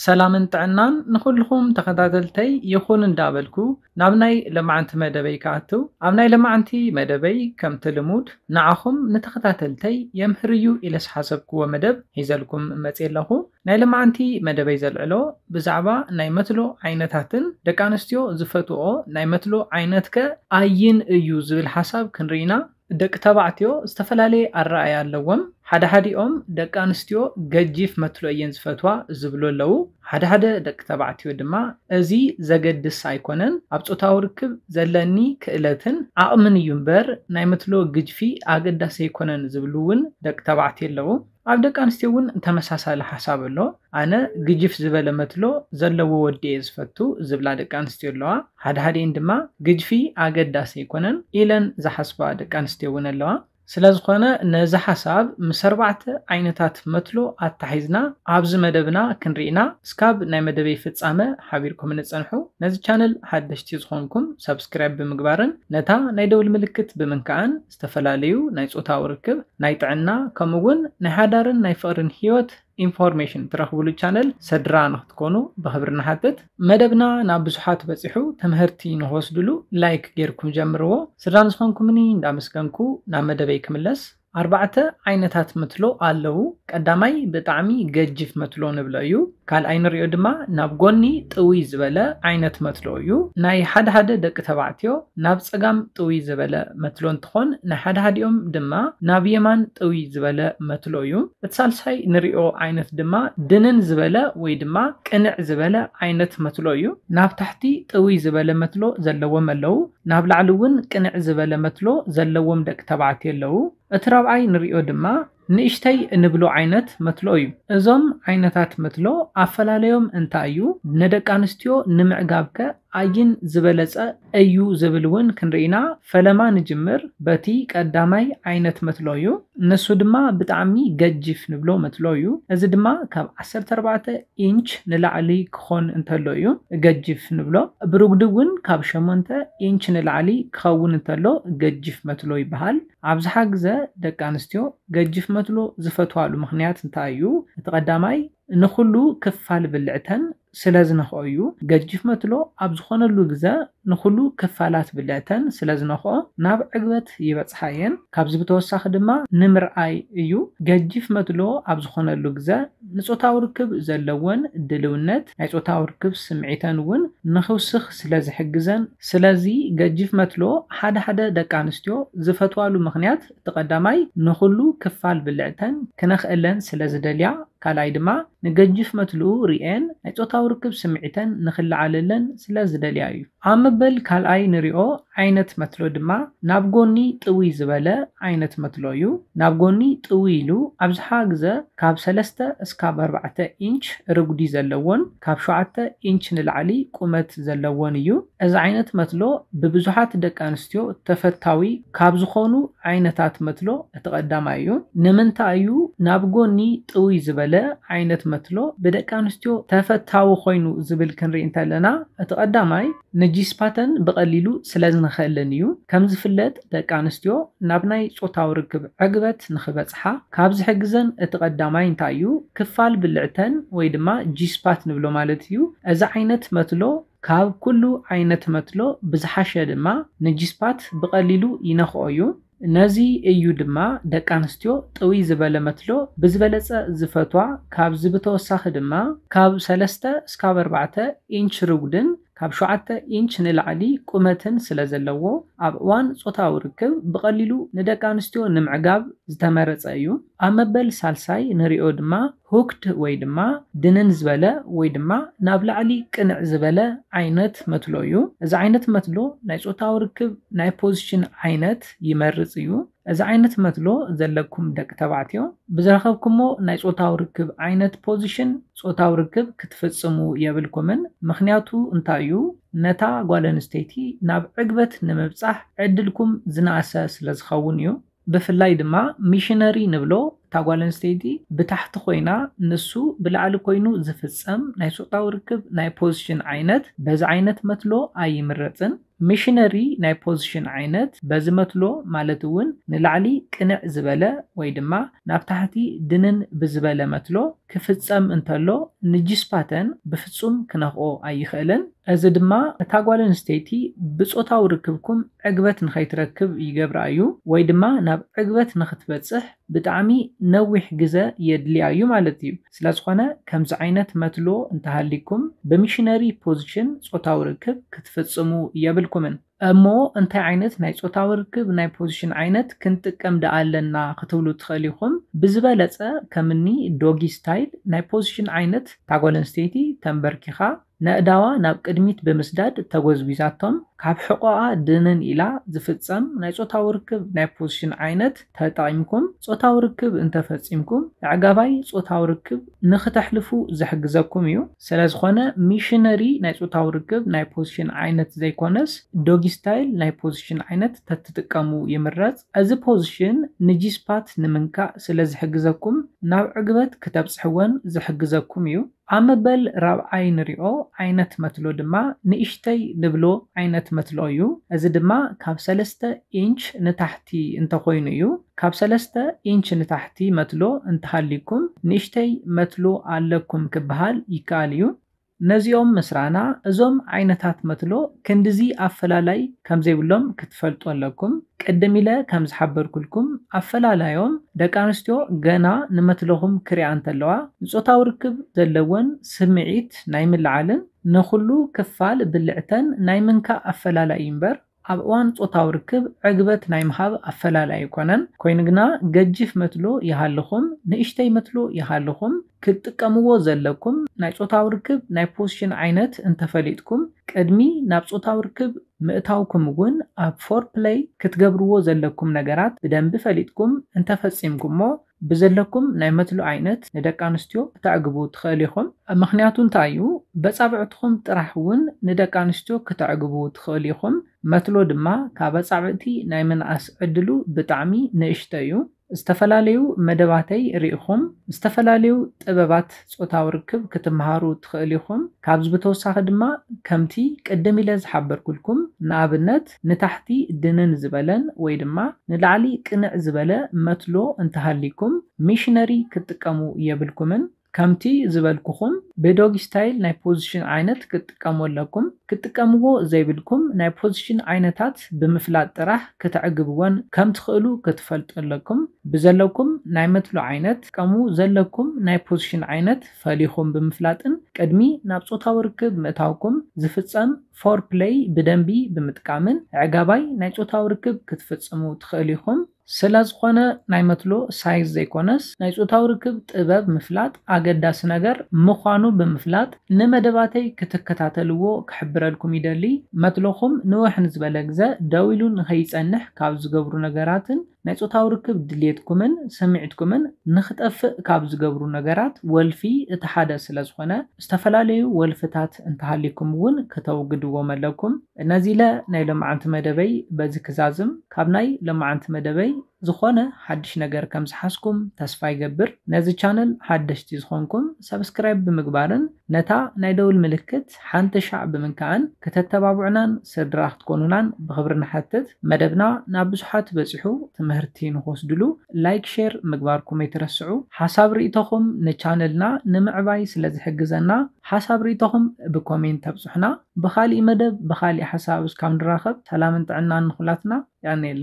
ሰላምን ጥዕናን ንኹልኹም ተኸታተልተይ ይኹን እንዳበልኩ ናብ ናይ ለማዓንቲ መደበይ ክኣትው፣ ኣብ ናይ ለማዓንቲ መደበይ ከምቲ ልሙድ ንዓኹም ንተኸታተልተይ የምህርዩ ኢለ ዝሓሰብክዎ መደብ ሒዘልኩም መፅየ ኣለኹ። ናይ ለማዓንቲ መደበይ ዘልዕሎ ብዛዕባ ናይ መትሎ ዓይነታትን ደቂ ኣንስትዮ ዝፈትዎ ናይ መትሎ ዓይነትከ ኣይን እዩ ዝብል ሓሳብ ክንርኢና። ደቂ ተባዕትዮ ዝተፈላለየ ኣረኣያ ኣለዎም። ሓደ ሓዲኦም ደቂ ኣንስትዮ ገጂፍ መትሎ እየን ዝፈትዋ ዝብሉ ኣለዉ። ሓደ ሓደ ደቂ ተባዕትዮ ድማ እዚ ዘገድስ ኣይኮነን፣ ኣብ ጾታዊ ርክብ ዘለኒ ክእለትን ዓቕምን እዩ እምበር ናይ መትሎ ግጅፊ ኣገዳሲ ኣይኮነን ዝብሉ እውን ደቂ ተባዕትዮ ኣለዉ። ኣብ ደቂ ኣንስትዮ እውን ተመሳሳሊ ሓሳብ ኣሎ። ኣነ ግጅፍ ዝበለ መትሎ ዘለዎ ወዲ እየ ዝፈቱ ዝብላ ደቂ ኣንስትዮ ኣለዋ። ሓደ ሓዲኤን ድማ ግጅፊ ኣገዳሲ ኣይኮነን ኢለን ዝሓስባ ደቂ ኣንስትዮ እውን ኣለዋ። ስለ ዝኾነ ነዚ ሓሳብ ምስ ኣርባዕተ ዓይነታት መትሎ ኣታሒዝና ኣብዚ መደብና ክንርኢና እስካብ ናይ መደበይ ፍጻመ ሓቢርኩም ንጸንሑ። ነዚ ቻነል ሓደሽቲ ዝኾንኩም ሰብስክራይብ ብምግባርን ነታ ናይ ደውል ምልክት ብምንካእን ዝተፈላለዩ ናይ ጾታዊ ርክብ፣ ናይ ጥዕና ከምኡ እውን ናይ ሓዳርን ናይ ፍቕርን ህይወት ኢንፎርሜሽን ትረኽብሉ ቻነል ስድራ ንኽትኮኑ ብኽብሪ ንሓትት። መደብና ናብ ብዙሓት በጺሑ ትምህርቲ ንኽወስድሉ ላይክ ጌርኩም ጀምርዎ። ስድራ ንዝኾንኩምኒ እንዳመስገንኩ ናብ መደበይ ክምለስ። ኣርባዕተ ዓይነታት መትሎ ኣለዉ። ቀዳማይ ብጣዕሚ ገጅፍ መትሎ ንብሎ እዩ። ካልኣይ ንሪኦ ድማ ናብ ጎኒ ጥውይ ዝበለ ዓይነት መትሎ እዩ። ናይ ሓደ ሓደ ደቂ ተባዕትዮ ናብ ጸጋም ጥውይ ዝበለ መትሎ እንትኾን ናይ ሓደ ሓዲኦም ድማ ናብ የማን ጥውይ ዝበለ መትሎ እዩ። እቲ ሳልሳይ ንሪኦ ዓይነት ድማ ድንን ዝበለ ወይ ድማ ቅንዕ ዝበለ ዓይነት መትሎ እዩ። ናብ ታሕቲ ጥውይ ዝበለ መትሎ ዘለዎም ኣለዉ። ናብ ላዕሊ እውን ቅንዕ ዝበለ መትሎ ዘለዎም ደቂ ተባዕትዮ ኣለዉ። እቲ ራብዓይ ንሪኦ ድማ ንእሽተይ እንብሎ ዓይነት መትሎ እዩ። እዞም ዓይነታት መትሎ ኣፈላለዮም እንታይ እዩ? ንደቂ ኣንስትዮ ንምዕጋብከ ኣይን ዝበለጸ እዩ ዝብል እውን ክንርኢና ፈለማ ንጅምር። በቲ ቀዳማይ ዓይነት መትሎ እዩ። ንሱ ድማ ብጣዕሚ ገጅፍ ንብሎ መትሎ እዩ። እዚ ድማ ካብ ዓሰርተ ኣርባዕተ ኢንች ንላዕሊ ክኾን እንተሎ እዩ ገጅፍ ንብሎ። ብርጉዲ እውን ካብ ሸሞንተ ኢንች ንላዕሊ ክኸውን እንተሎ ገጅፍ መትሎ ይበሃል። ኣብዝሓ ግዘ ደቂ ኣንስትዮ ገጅፍ መትሎ ዝፈትዋሉ ምኽንያት እንታይ እዩ? እቲ ቀዳማይ ንኹሉ ክፋል ብልዕተን ስለ ዝነኽኦ እዩ። ገጅፍ መትሎ ኣብ ዝኾነሉ ግዘ ንኹሉ ክፋላት ብልዕተን ስለ ዝነኽኦ ናብ ዕግበት ይበጽሓ እየን። ካብዚ ብተወሳኺ ድማ ንምርኣይ እዩ። ገጅፍ መትሎ ኣብ ዝኾነሉ ግዘ ንጾታዊ ርክብ ዘለወን ድልውነት ናይ ጾታዊ ርክብ ስምዒተን እውን ንኽውስኽ ስለ ዝሕግዘን። ስለዚ ገጅፍ መትሎ ሓደ ሓደ ደቂ ኣንስትዮ ዝፈትዋሉ ምኽንያት እቲ ቀዳማይ ንኹሉ ክፋል ብልዕተን ክነኽእለን ስለ ዝደልያ፣ ካልኣይ ድማ ንገጅፍ መትልኡ ሪኤን ናይ ጾታዊ ርክብ ስምዒተን ንኽለዓለለን ስለ ዝደልያ እዩ። ኣብ መበል ካልኣይ ንሪኦ ዓይነት መትሎ ድማ ናብ ጎኒ ጥውይ ዝበለ ዓይነት መትሎ እዩ። ናብ ጎኒ ጥውይ ኢሉ ኣብዝሓ ግዘ ካብ ሰለስተ እስካብ ኣርባዕተ ኢንች ርጉዲ ዘለዎን ካብ ሸውዓተ ኢንች ንላዕሊ ቁመት ዘለዎን እዩ። እዚ ዓይነት መትሎ ብብዙሓት ደቂ ኣንስትዮ ተፈታዊ ካብ ዝኾኑ ዓይነታት መትሎ እቲ ቀዳማይ እዩ። ንምንታይ እዩ ናብ ጎኒ ጥውይ ዝበለ ዓይነት መትሎ ብደቂ ኣንስትዮ ተፈታዊ ኮይኑ ዝብል ክንርኢ እንተለና፣ እቲ ቀዳማይ ንጂስፓተን ብቐሊሉ ስለ ዝንኽእለን እዩ። ከም ዝፍለጥ ደቂ ኣንስትዮ ናብ ናይ ጾታዊ ርክብ ዕግበት ንኽበጽሓ ካብ ዝሕግዘን እቲ ቀዳማይ እንታይ እዩ? ክፋል ብልዕተን ወይ ድማ ጂስፓት ንብሎ ማለት እዩ። እዚ ዓይነት መትሎ ካብ ኩሉ ዓይነት መትሎ ብዝሓሸ ድማ ንጂስፓት ብቐሊሉ ይነኽኦ እዩ። ነዚ እዩ ድማ ደቂ ኣንስትዮ ጥውይ ዝበለ መትሎ ብዝበለጸ ዝፈትዋ። ካብዚ ብተወሳኺ ድማ ካብ ሰለስተ እስካብ ኣርባዕተ ኢንች ርጉድን ካብ ሸውዓተ ኢንች ንላዕሊ ቁመትን ስለ ዘለዎ ኣብ እዋን ጾታዊ ርክብ ብቐሊሉ ንደቂ ኣንስትዮ ንምዕጋብ ዝተመረጸ እዩ። ኣብ መበል ሳልሳይ ንሪኦ ድማ ሁክድ ወይ ድማ ድንን ዝበለ ወይ ድማ ናብ ላዕሊ ቅንዕ ዝበለ ዓይነት መትሎ እዩ። እዚ ዓይነት መትሎ ናይ ጾታዊ ርክብ ናይ ፖዚሽን ዓይነት ይመርጽ እዩ። እዚ ዓይነት መትሎ ዘለኩም ደቂ ተባዕትዮ ብዝረኸብኩሞ ናይ ጾታዊ ርክብ ዓይነት ፖዚሽን ጾታዊ ርክብ ክትፍጽሙ የብልኩምን። ምኽንያቱ እንታይ እዩ? ነታ ጓል ኣንስተይቲ ናብ ዕግበት ንምብጻሕ ዕድልኩም ዝነኣሰ ስለ ዝኸውን እዩ። ብፍላይ ድማ ሚሽነሪ ንብሎ እታ ጓል ኣንስተይቲ ብታሕቲ ኮይና ንሱ ብላዕሊ ኮይኑ ዝፍጸም ናይ ጾታዊ ርክብ ናይ ፖዚሽን ዓይነት በዚ ዓይነት መትሎ ኣይምረጽን። ሚሽነሪ ናይ ፖዚሽን ዓይነት በዚ መትሎ ማለት እውን ንላዕሊ ቅንዕ ዝበለ ወይ ድማ ናብ ታሕቲ ድንን ብዝበለ መትሎ ክፍጸም እንተሎ ንጂስፓተን ብፍጹም ክነኽኦ ኣይኽእልን። እዚ ድማ እታ ጓል ኣንስተይቲ ብጾታዊ ርክብኩም ዕግበት ንኸይትረክብ ይገብራ እዩ ወይ ድማ ናብ ዕግበት ንኽትበጽሕ ብጣዕሚ ነዊሕ ግዘ የድልያ እዩ ማለት እዩ። ስለዝኾነ ከምዚ ዓይነት መትሎ እንተሃሊኩም ብሚሽነሪ ፖዚሽን ጾታዊ ርክብ ክትፍጽሙ የብልኩምን። እሞ እንታይ ዓይነት ናይ ጾታዊ ርክብ ናይ ፖዚሽን ዓይነት ክንጥቀም ደኣ ኣለና ክትብሉ ትኽእል ኢኹም። ብዝበለጸ ከምኒ ዶጊ ስታይል ናይ ፖዚሽን ዓይነት እታ ጓል ኣንስተይቲ ተንበርኪኻ ነእዳዋ ናብ ቅድሚት ብምስዳድ ተጎዝጒዛቶም ካብ ሕቖኣ ድንን ኢላ ዝፍጸም ናይ ጾታዊ ርክብ ናይ ፖዚሽን ዓይነት ተጠቒምኩም ጾታዊ ርክብ እንተፈጺምኩም ኣዕጋባይ ጾታዊ ርክብ ንኽተሕልፉ ዝሕግዘኩም እዩ። ስለዝኾነ ሚሽነሪ ናይ ጾታዊ ርክብ ናይ ፖዚሽን ዓይነት ዘይኮነስ ዶጊ ስታይል ናይ ፖዚሽን ዓይነት ተትጥቀሙ ይምረጽ። እዚ ፖዚሽን ንጂስፓት ንምንካእ ስለ ዝሕግዘኩም ናብ ዕግበት ክተብጽሕወን ዝሕግዘኩም እዩ። ኣብ መበል ራብዓይ ንሪኦ ዓይነት መትሎ ድማ ንእሽተይ ንብሎ ዓይነት መትሎ እዩ። እዚ ድማ ካብ ሰለስተ ኢንች ንታሕቲ እንተኾይኑ እዩ። ካብ ሰለስተ ኢንች ንታሕቲ መትሎ እንተሃሊኩም ንእሽተይ መትሎ ኣለኩም ክበሃል ይከኣል እዩ። ነዚኦም ምስራና እዞም ዓይነታት መትሎ ክንድዚ ኣፈላላይ ከምዘይብሎም ክትፈልጡ ኣለኩም። ቅድም ኢለ ከም ዝሓበርኩልኩም ኣፈላላዮም ደቂ ኣንስትዮ ገና ንመትለኹም ክሪኣ እንተለዋ ንጾታዊ ርክብ ዘለወን ስምዒት ናይ ምልዓልን ንኹሉ ክፋል ብልዕተን ናይ ምንካእ ኣፈላላይ እዩ እምበር ኣብ እዋን ጾታዊ ርክብ ዕግበት ናይ ምሃብ ኣፈላላይ ኣይኮነን። ኮይኑ ግና ገጅፍ መትሎ ይሃልኹም ንእሽተይ መትሎ ይሃልኹም ክትጥቀምዎ ዘለኩም ናይ ጾታዊ ርክብ ናይ ፖዚሽን ዓይነት እንተፈሊጥኩም ቅድሚ ናብ ጾታዊ ርክብ ምእታውኩም እውን ኣብ ፎር ፕለይ ክትገብርዎ ዘለኩም ነገራት ብደንቢ ፈሊጥኩም እንተፈጺምኩሞ ብዘለኩም ናይ መትሎ ዓይነት ንደቂ ኣንስትዮ ክተዕግቡ ትኽእል ኢኹም። ምኽንያቱ እንታይ እዩ? በጻብዕትኹም ጥራሕ እውን ንደቂ ኣንስትዮ ክተዕግቡ ትኽእል ኢኹም። መትሎ ድማ ካብ ኣጻብዕቲ ናይ ምንኣስ ዕድሉ ብጣዕሚ ንእሽቶ እዩ። ዝተፈላለዩ መደባተይ ርኢኹም ዝተፈላለዩ ጥበባት ጾታዊ ርክብ ክትመሃሩ ትኽእል ኢኹም። ካብዚ ብተወሳኺ ድማ ከምቲ ቅድም ኢለ ዝሓበርኩልኩም ንኣብነት ንታሕቲ ድንን ዝበለን ወይ ድማ ንላዕሊ ቅንዕ ዝበለ መትሎ እንተሃሊኩም ሚሽነሪ ክትጥቀሙ የብልኩምን። ከምቲ ዝበልኩኹም ብዶጊ ስታይል ናይ ፖዚሽን ዓይነት ክትጥቀሙ ኣለኩም። ክትጥቀምዎ ዘይብልኩም ናይ ፖዚሽን ዓይነታት ብምፍላጥ ጥራሕ ክተዕግብወን ከም ትኽእሉ ክትፈልጡ ኣለኩም። ብዘለኩም ናይ መትሎ ዓይነት፣ ቀሙ ዘለኩም ናይ ፖዚሽን ዓይነት ፈሊኹም ብምፍላጥን ቅድሚ ናብ ጾታዊ ርክብ ምእታውኩም ዝፍጸም ፎር ፕለይ ብደንቢ ብምጥቃምን ኣዕጋባይ ናይ ጾታዊ ርክብ ክትፍጽሙ ትኽእሉ ኢኹም። ስለ ዝኾነ ናይ መትሎ ሳይዝ ዘይኮነስ ናይ ጾታዊ ርክብ ጥበብ ምፍላጥ ኣገዳሲ ነገር ምዃኑ ብምፍላጥ ንመደባተይ ክትከታተልዎ ክሕብረልኩም ይደሊ። መትሎኹም ንውሕ ንዝበለ ግዘ ደው ኢሉ ንኸይጸንሕ ካብ ዝገብሩ ነገራትን ናይ ጾታዊ ርክብ ድልየትኩምን ስምዒትኩምን ንኽጠፍእ ካብ ዝገብሩ ነገራት ወልፊ እቲ ሓደ ስለ ዝኾነ ዝተፈላለዩ ወልፍታት እንተሃሊኩም እውን ከተውግድዎም ኣለኩም። ነዚ ኢለ ናይ ሎማዓንቲ መደበይ በዚ ክዛዝም። ካብ ናይ ሎማዓንቲ መደበይ ዝኾነ ሓድሽ ነገር ከም ዝሓዝኩም ተስፋ ይገብር። ነዚ ቻነል ሓደሽቲ ዝኾንኩም ሰብስክራይብ ብምግባርን ነታ ናይ ደውል ምልክት ሓንቲ ሻዕ ብምንካእን ከተተባብዑናን ስድራ ክትኮኑናን ብኽብሪ ንሓትት። መደብና ናብ ብዙሓት በጺሑ ትምህርቲ ንክወስድሉ ላይክ ሼር ምግባርኩም ኣይትረስዑ። ሓሳብ ርእይቶኹም ንቻነልና ንምዕባይ ስለ ዝሕግዘና ሓሳብ ርእይቶኹም ብኮሜንት ተብጽሑና። ብኻሊእ መደብ ብኻሊእ ሓሳብ እስካብ ንራኸብ ሰላምን ጥዕናን ንኹላትና። ያኔለ